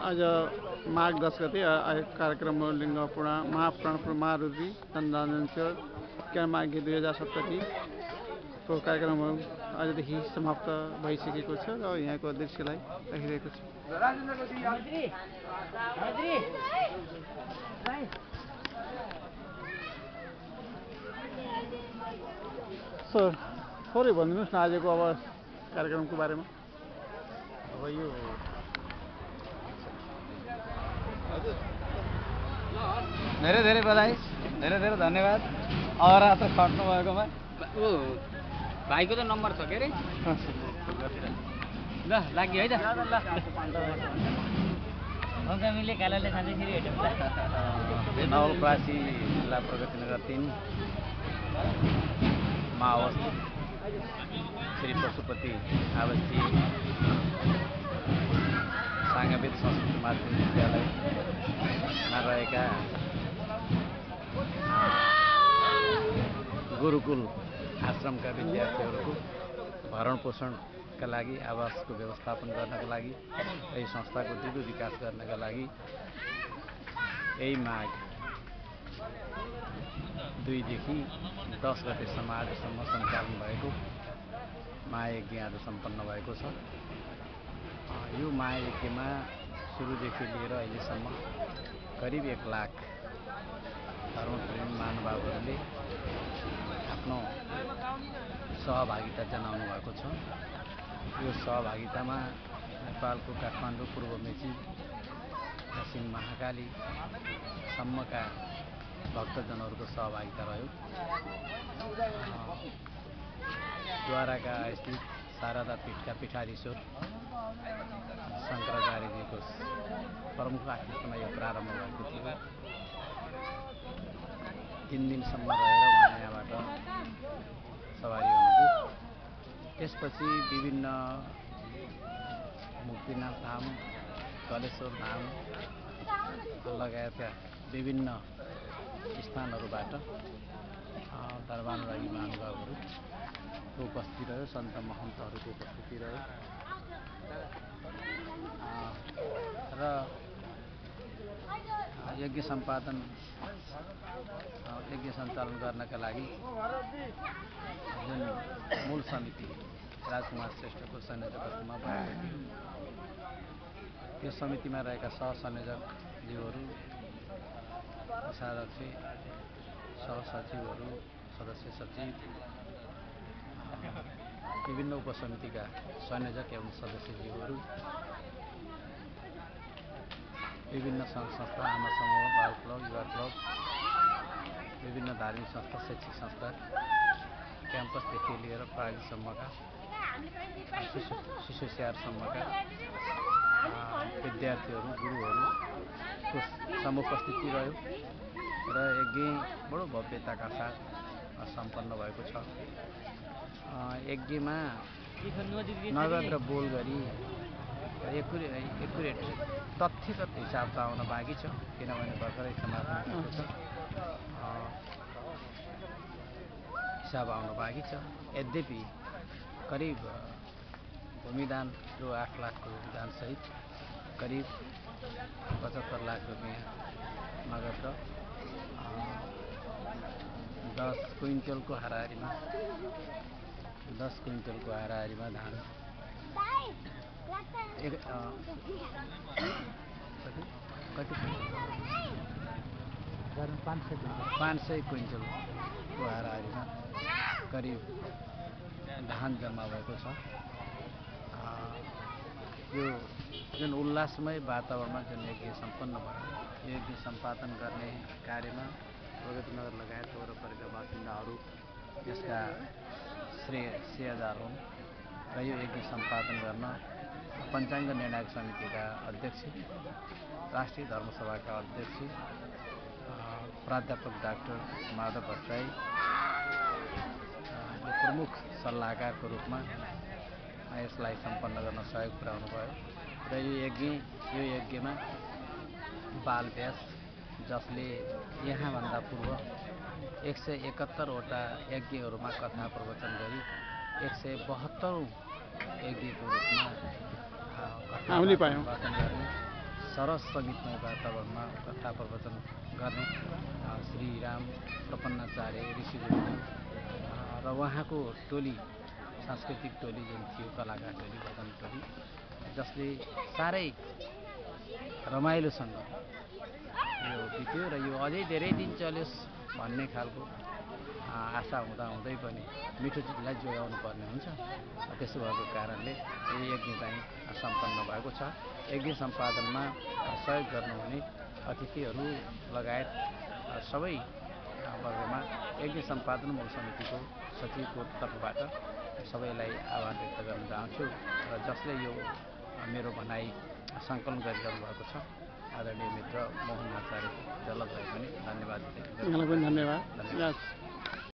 आज माघ 10 गते कार्यक्रम लिङ्ग पुराण महापुराण महारुद्री चन्द्राञ्चल क्या माघे 2070 को कार्यक्रम आजदेखि समाप्त भइसकेको छ र यहाँको दृश्यलाई देखिरहेको छु। सर थोरै भनिदिनुहोस् न आजको अब कार्यक्रमको बारेमा। अब यो धेरै धेरै बधाई, धेरै धेरै धन्यवाद अहरात्र खट्नु भएकोमा। ऊ भाइको त नम्बर छ के अरे? ल लाग्यो है त। मौकामीले कालाले खाँदैखेरि हेर्नु नवलपरासी जिल्ला प्रगति नगर 3 मा अवस्थित श्री पशुपति आवासीय साङ्गवेद संस्कृत माध्यमिक विद्यालयमा रहेका गुरुकुल आश्रमका विद्यार्थीहरूको भरण पोषणका लागि आवासको व्यवस्थापन गर्नका लागि यही संस्थाको दृढ विकास गर्नका लागि यही माघ 2 देखि 10 गतेसम्म आजसम्म सञ्चालन भएको महायज्ञ आज सम्पन्न भएको छ। यो महायज्ञमा सुरुदेखि लिएर अहिलेसम्म करिब 1 लाख धर्मप्रेमी महानुभावहरूले आफ्नो सहभागिता जनाउनु भएको छ। यो सहभागितामा नेपालको काठमाडौँ, पूर्व मेची, पश्चिम महाकाली सम्मका भक्तजनहरूको सहभागिता रह्यो। द्वारका स्थित शारदा पीठका पीठाधीश्वर शङ्कराचार्यजीको प्रमुख आतिथ्यमा यो प्रारम्भ भएको थियो। 3 दिनसम्म रहेर उहाँ यहाँबाट सवारी हुनुभयो। त्यसपछि विभिन्न मुक्तिनाथ धाम, कलेश्वर धाम लगायतका विभिन्न स्थानहरूबाट दरबारवाली महानुभावहरूको उपस्थिति रह्यो, सन्त महन्तहरूको उपस्थिति रह्यो र यज्ञ सञ्चालन गर्नका लागि जुन मूल समिति राजकुमार श्रेष्ठको संयोजकत्वमा भएको थियो, त्यो समितिमा रहेका सहसंयोजकज्यूहरू, कोषाध्यक्ष, सहसचिवहरू, सदस्य सचिव, विभिन्न उपसमितिका संयोजक एवं सदस्यज्यूहरू, विभिन्न सङ्घ संस्था, आमा समूह, बाल क्लब, युवा क्लब, विभिन्न धार्मिक संस्था, शैक्षिक संस्था, क्याम्पसदेखि लिएर प्राविधिकसम्मका, शिशु स्याहारसम्मका विद्यार्थीहरू, गुरुहरूको समुपस्थिति रह्यो र यज्ञ बडो भव्यताका साथ सम्पन्न भएको छ। यज्ञमा नगद र बोल गरी एकुरेट तथ्यगत हिसाब त आउन बाँकी छ, किनभने भर्खरै समापन भएको छ। हिसाब आउन बाँकी छ। यद्यपि करिब भूमिदान जो 8 लाखको भूमिदान सहित करिब 75 लाख रुपियाँ नगद र 10 क्विन्टलको हाराहारीमा धान 500 क्विन्टलको हाराहारीमा करिब धान जम्मा भएको छ। यो जुन उल्लासमय वातावरणमा जुन यज्ञ सम्पन्न भयो, यो यज्ञ सम्पादन गर्ने कार्यमा प्रगतिनगर लगायत वरपरका बासिन्दाहरू यसका श्रेयदार हुन् र यो यज्ञ सम्पादन गर्न पञ्चाङ्ग निर्णायक समितिका अध्यक्ष, राष्ट्रिय धर्मसभाका अध्यक्ष प्राध्यापक डाक्टर माधव भट्टराई प्रमुख सल्लाहकारको रूपमा यसलाई सम्पन्न गर्न सहयोग पुर्याउनु भयो र यो यज्ञमा बाल व्यास, जसले यहाँभन्दा पूर्व 171 वटा यज्ञहरूमा कथा प्रवचन गरी 172औं यज्ञको रूपमा कथा प्रवचन गर्ने सरस सङ्गीतमय वातावरणमा कथा प्रवचन गर्ने श्री राम प्रपन्नाचार्य ऋषि गुरुङ र उहाँको टोली सांस्कृतिक टोली जुन थियो कलाकार टोली भजन टोली जसले साह्रै रमाइलोसँग यो बित्यो र यो अझै धेरै दिन चल्योस् भन्ने खालको आशा हुँदै पनि मिठो चिजलाई जोगाउनु पर्ने हुन्छ। त्यसो भएको कारणले यो यज्ञ चाहिँ सम्पन्न भएको छ। यज्ञ सम्पादनमा सहयोग गर्नुहुने अतिथिहरू लगायत सबै वर्गमा यज्ञ सम्पादन मूल समितिको सचिवको तर्फबाट सबैलाई आभार व्यक्त गर्न चाहन्छु र जसले यो मेरो भनाइ सङ्कलन गरिरहनु भएको छ आदरणीय मित्र मोहन आचार्य जलजलाई पनि धन्यवाद दिँदै धन्यवाद।